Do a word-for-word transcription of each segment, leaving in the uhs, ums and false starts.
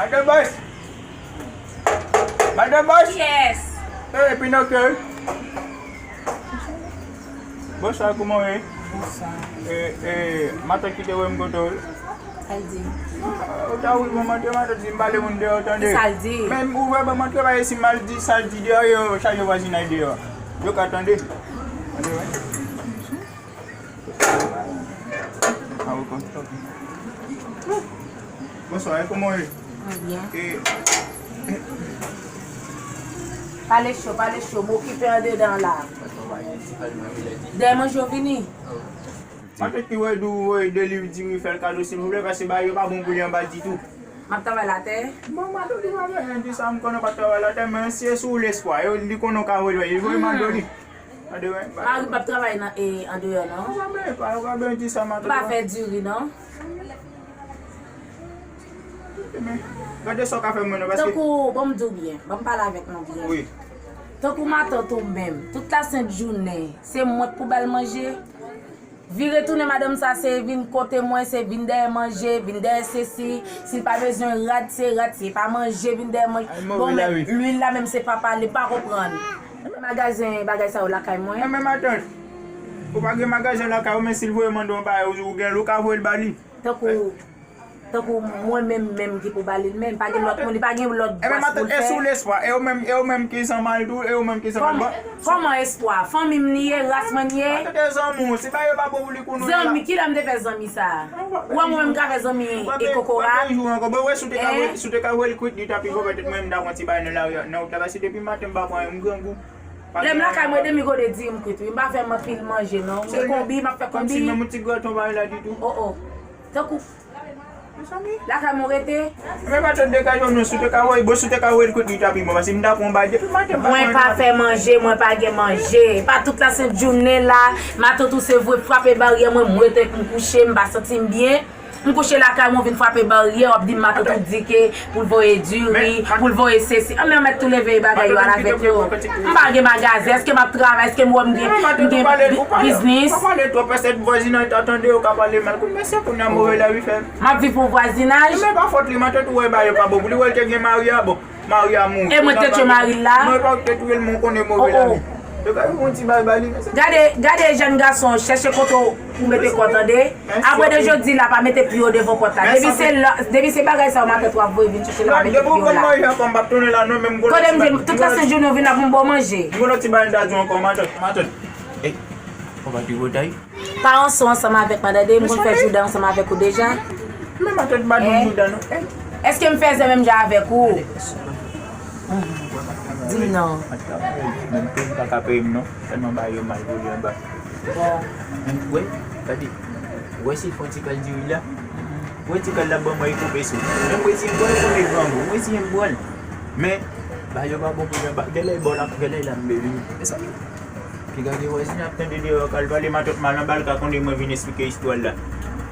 Madan Bòs! Madan Bòs! Yes! Hey, Pinokyo! Bonswa, kòman w ye? Bonswa. E, e, matant ki te voye m kote w. Sa l di? Ou ta ouvri ban m antre, matant, si m pale moun deyò, tande. Sa l di? Men ouvri ban m antre, paske si m al di sa l di deyò, yo chaje vwazinay deyò. Yo ka tande. Tande, wi. Ah, ok. Bonswa, e kòman w ye? Mwen byen. E, pale cho, pale cho, m okipe andedan la. Dèyè manje w vini? Matant ki voye di w voye de liv diri, fè l kado silvouplè, paske bagay yo pa bon pou li anba ditou. M ap travay latè. Bon, matant li pa bezwen di sa, m konnen w pa t travay latè, men si e sou lespwa, yo, li konnen w ka voye l, li voye mande w li. Andeyò, mari m p ap travay nan, e, andeyò, non. Mezanmi, pa, pa byen di sa, matant. M pa fè diri, non. Men, gade sa w ka fè mwen, non, paske tankou, bon, m di w byen, bon, m pale avèk nou byen. Wi. Tankou matant ou menm, tout lasent jounen, se mwen k pou ba l manje. Vire tounen, madanm sa, se vin kote mwen, se vin dèyè manje, vin dèyè sesi. Si l pa bezwen rad, se rad, si l pa manje, vin dèyè manje. Bon, men lwil la menm, se pa pale, pa konprann. Magazen, bagay sa yo lakay mwen. Enben, matant, ou pa gen magazen lakay ou, men si l voye mande yon bagay, ou, ou gen lou ka voye l ba li. Tankou, tankou mwen menm, menm ki pou ba li l menm, pa gen lòt moun, li pa gen lòt bwès pou l fè. Enben, matant, e sou lespwa, e ou menm, e ou menm ki zanmi l tou, e ou menm ki zanmi l. Kòman, kòman espwa? Fanmi m li ye, ras mwen li ye. Matant, e zanmi w, si bagay yo pa bon pou li kounye la. Zanmi, kilè m te fè zanmi sa a? Ou wè mwen menm ka fè zanmi e kokorat? Ou pa gen jou ankò. Bon, wè, si w te ka voye, si w te ka voye l kwit, li ta pi bon, petèt mwen menm m ta pran ti bagay nan lari a, nan wout la, paske depi maten m pa pran anyen, m grangou. Lè m lakay mwen, demi gode diri m kwit, wi. M pa fè m anpil manje, non. M gen konbi, m ap fè konbi. Kòmsi menm yon ti graten w pa gen la ditou. O, o. Tankou lakay mwen rete. Men matant, degaje w non, si w te ka voye, bon, si w te ka voye l kwit, li ta pi bon, paske m ta pran yon bagay depi maten, m pa pran anyen. Mwen pa fè manje, mwen pa gen manje. Pa tout lasent jounen la, matant ou se voye frape baryè mwen, m rete m kouche, m pa santi m byen. M kouche lakay mwen, vin frape baryè, w ap di m matant ou di ke pou l voye diri, pou l voye sesi. An, men mèt tou leve bagay yo al avèk yo. M pa gen magazen, èske m ap travay, èske m wè m gen, m gen bi-, biznis? Pa pale twòp, paske vwazinaj ta tande, yo ka pale mal. Kounye a se kounye a move lavi fè. M ap viv pou vwazinaj. Men pa fòt li, matant ou wè bagay yo pa bon pou li, wè l te gen mari a, bon. Mari a mouri. E mwen te tchwe mari l la. Non, e pa ou ki te touye l, men ou konnen move lavi. Yo ka yon ti bagay ba li, men se. Gade, gade jèn gason, chèche kote w pou mete kò w, tande. Apre de jodi la, pa mete pye w devan pòt la. Depi se la, depi se bagay sa yo matant w ap voye vin chèche la, pa mete pye w la. Depi w konn manje ankò, m p ap tounen la non, men m konn. Kote m di, tout lasent jounen w vin la pou m ba w manje. M konn yon ti bagay m ta di w ankò, matant. Matant. Ey, ou pa pi botay? Pa ranse ansanm avèk mwen, tande, m konn fè jouda ansanm avèk ou deja. Men matant pa di m jouda non. Èske m fèzè menm jan avèk ou? Di m non. Menm tou m pa ka peye m non. Tèlman bagay yo mal pou li anba. Bon. Men wè, gade, wè si l fè yon ti kal diri la. Wè ti kal la ban mwen, e koupe sou. Men m resi m pran l, konnen grangou. M resi m pran l. Men bagay yo pa bon pou li anba. Genlè e bò la, genlè e la m beni. Mezanmi. Piga gen vwazin ap tande deyò, k al pale matant mal anba, l ka konnen mwen vin esplike istwa l la.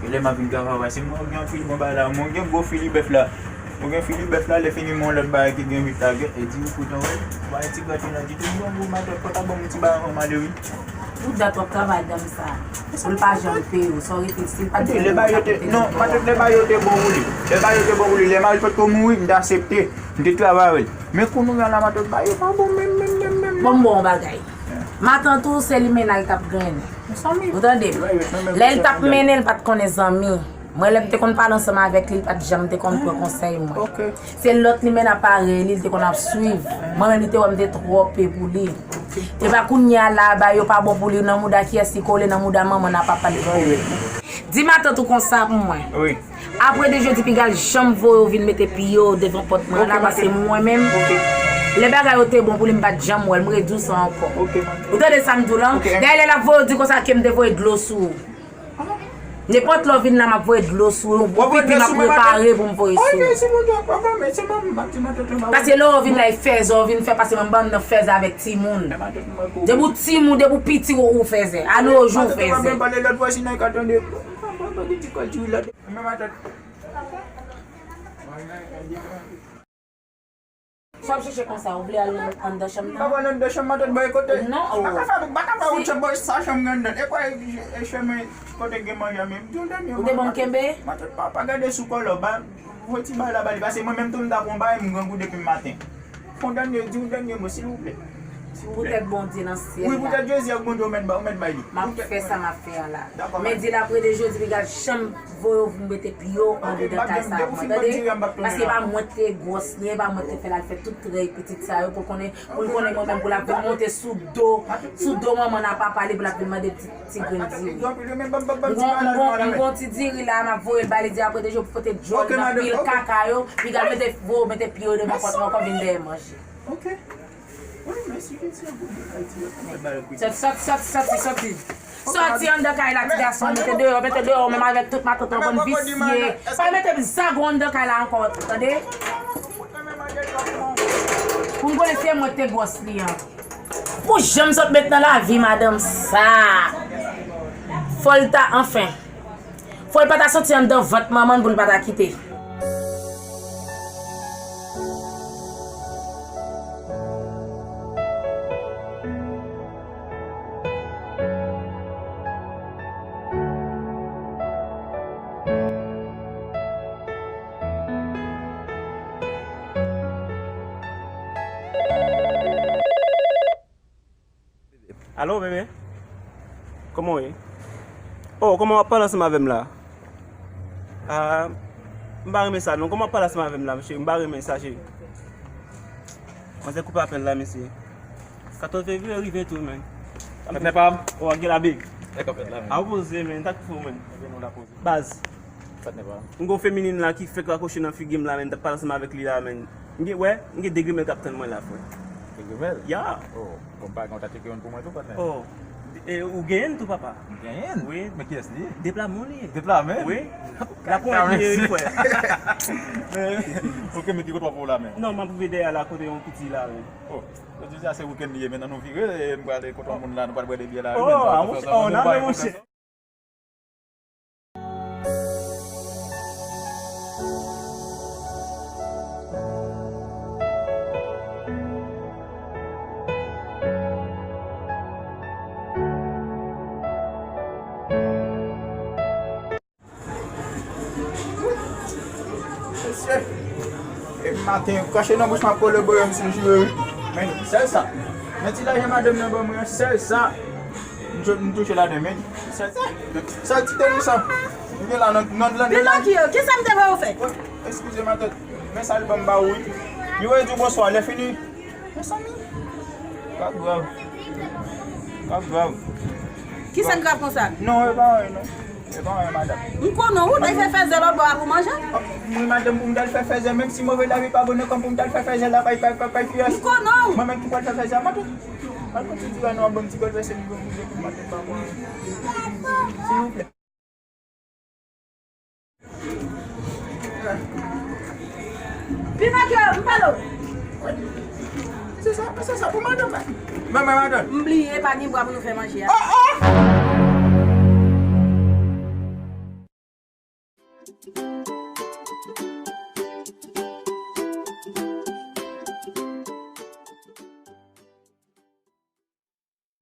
Genlè m ap vin gava vwazin mwen, ou gen anpil bon bagay la, mwen gen gwo fili bèf la. Ou gen fili bèf la, lè fini men yon lòt bagay ki gen vit la, gen, e di ou poutan wè, ou pa gen ti graten nan ditou, m bon gwo matant, fò ta ban m yon ti bagay anvan m ale wi. Pou dat w ap travay dam sa, pou l pa janm peye w, sa w rete, si l pa t gen pou w ta kote. Non, matant, lè bagay yo te bon pou li, lè bagay yo te bon pou li, lè mari l potko mouri, m te aksepte, m te travay avè l. Men kounye a la, matant, bagay yo pa bon menm, menm, menm, menm. Bon, m ba w yon bagay. Matant ou, se limena l t ap grennen. Ou tande m? Lè l t ap mennen, l pa t konnen zanmi. Mwen, lè m te konn pale ansanm avèk li, l pa t janm te konn pran konsèy mwen. Se lòt limena parèy li, l te konn ap swiv. Mwen menm, li te wè m te twò pe pou li. Se pa kounye a la, bagay yo pa bon pou li, nan mouda kiyès li kole, nan mouda manman n a papa l kole. Di matant ou konsa pou mwen. Apre de jodi, piga l janm voye w vin mete pye w devan pòt mwen la, paske mwen menm, lè bagay yo te bon pou li, m pa t janm wè l, m redi w sa ankò. Ou tande sa m di w lan? Dayè, lè l ap voye w, di konsa ke m te voye dlo sou ou. Nenpòt lè w vin la, m ap voye dlo sou ou, yon bon pipi m ap prepare pou m voye sou ou. Paske lè w vin la, e fèzè w vin fè, paske mwen m pa nan fèzè avèk timoun. Depi w timoun, depi w piti, ou, ou fèzè. A nos jours, ou fèzè. Men matant. W ap chèche konsa, ou vle al anndan chanm nan? M pa pral anndan chanm, matant, bò, e kote? Non, oh. M pa ka fè, m pa ka fè yon chanm, bò, sa chanm gen anndan. E kwa, e, e chemen kote gen manje a menm? Di yon dènye mo. Ou te ban m kenbe? Matant, pa, pa gade sou kòlò, ba, fè ti bagay la ba li, paske mwen menm tou m ta pran bagay, m grangou depi maten. Fè yon dènye, di yon dènye mo, silvouplè. Silvouplè. Poutèt Bondye nan syèl la. Wi, poutèt Jezi ak Bondye, ou mèt ba, ou mèt bay li. M ap fè sa m ap fè an la. Dakò, men di l ap rele jodi, piga chanm voye w vin mete pye w andedan kay sa ak mwen, tande? Paske e pa mwen ki te gwòs li, e pa mwen ki te fè l al fè tout trèy pitit sa yo pou l konnen, pou l konnen mwen menm, pou l ap vin monte sou do, sou do manman n ak papa li, pou l ap vin mande ti, ti grenn diri. M gon, m gon, m gon ti diri la, m ap voye l ba li, di ap rele jodi pou pote djòl nan pil kaka yo, piga mete, voye w mete pye w devan pòt mwen, ankò vin dèyè manje. Sòti, sòti, sòti, sòti, sòti. Sòti anndan kay la, ti gason, mete deyò, mete deyò, menm avèk tout matant ou konn visye. Pa mete zago anndan kay la ankò, tande? Pou m konnen se mwen ki te gwòs li an. Pou jan m sot met nan lavi madanm sa. Fò l ta, anfen. Fò l pa ta soti anndan vant manman l pou l pa ta kite. Alo, bebe? Kòman w ye? Oh, kòman w ap pale ansanm avè m la? Ah, m pa renmen sa, non. Kòman w ap pale ansanm avè m la, mesye? M pa renmen sa, cheri. Manzè koupe apèl la, mesye. Katòz fevriye rive tou, men. Patnè pa m. Oh, gen la, big. Nèg ap fèt la, men. A w poze, men. Sa k fou, men. Baz. Patnè pa m. M gon feminin la ki fèk rakwoche nan figi m la, men. M t ap pale ansanm avèk li la, men. M gen, wè, m gen de grimèl k ap tann mwen la, frè. De grimèl? Ya. Oh, bon, pa gen, w ta tcheke youn pou mwen tou, patnè. Oh, e, ou genyen l tou, papa? M genyen l? Wi. Men kiyès li ye? Deplamon li ye. Deplamon? Wi. Lapwonyèt li ye, wi, frè. Ok, men ki kote w ap la, men? Non, m ap rive dèyè la, kote yon piti la, men. Oh, jodi a se wikenn li ye, men ann nou vire, e, m prale kote yon moun la, nou pral bwè de byè la, wi, men. Oh, a, monchè, oh, nan men, monchè. Mesye, e maten, krache nan bouch m ap kole boyom si m jwe, wi. Men, sèl sa. Men ti lajan madanm nan ban mwen an, sèl sa. M tou-, m touche ladan, men. Sèl sa. Sèl ti tenis sa. M gen la nan, nan, nan, nan. Pinokyo, kisa m te fè w fè? Eskize, matant. Men sa l ban m ba ou, wi. Yo, e di w bonswa, lè fini. Mezanmi. Pa grav. Pa grav. Kisa k grav konsa? Non, e pa anyen, non. E pa anyen, madanm. M konnen w, w t al fè fèzè lòt bò a pou manje? Wi, madanm, pou m t al fè fèzè, menm si move lavi pa bone kòm pou m t al fè fèzè la, bay, bay, bay, bay, fiyès. M konnen w. Mwen menm ki pral fè fèzè a, madanm. Al konn ti diri a, non, ban m ti gòl fèzè, m gòl manje pou madanm pa mwen. Silvouplè. Pinokyo, m pale w. Se sa, se sa pou madanm la. Ban mwen madanm. M bliye, pa gen bwa pou nou fè manje a. Oh, oh!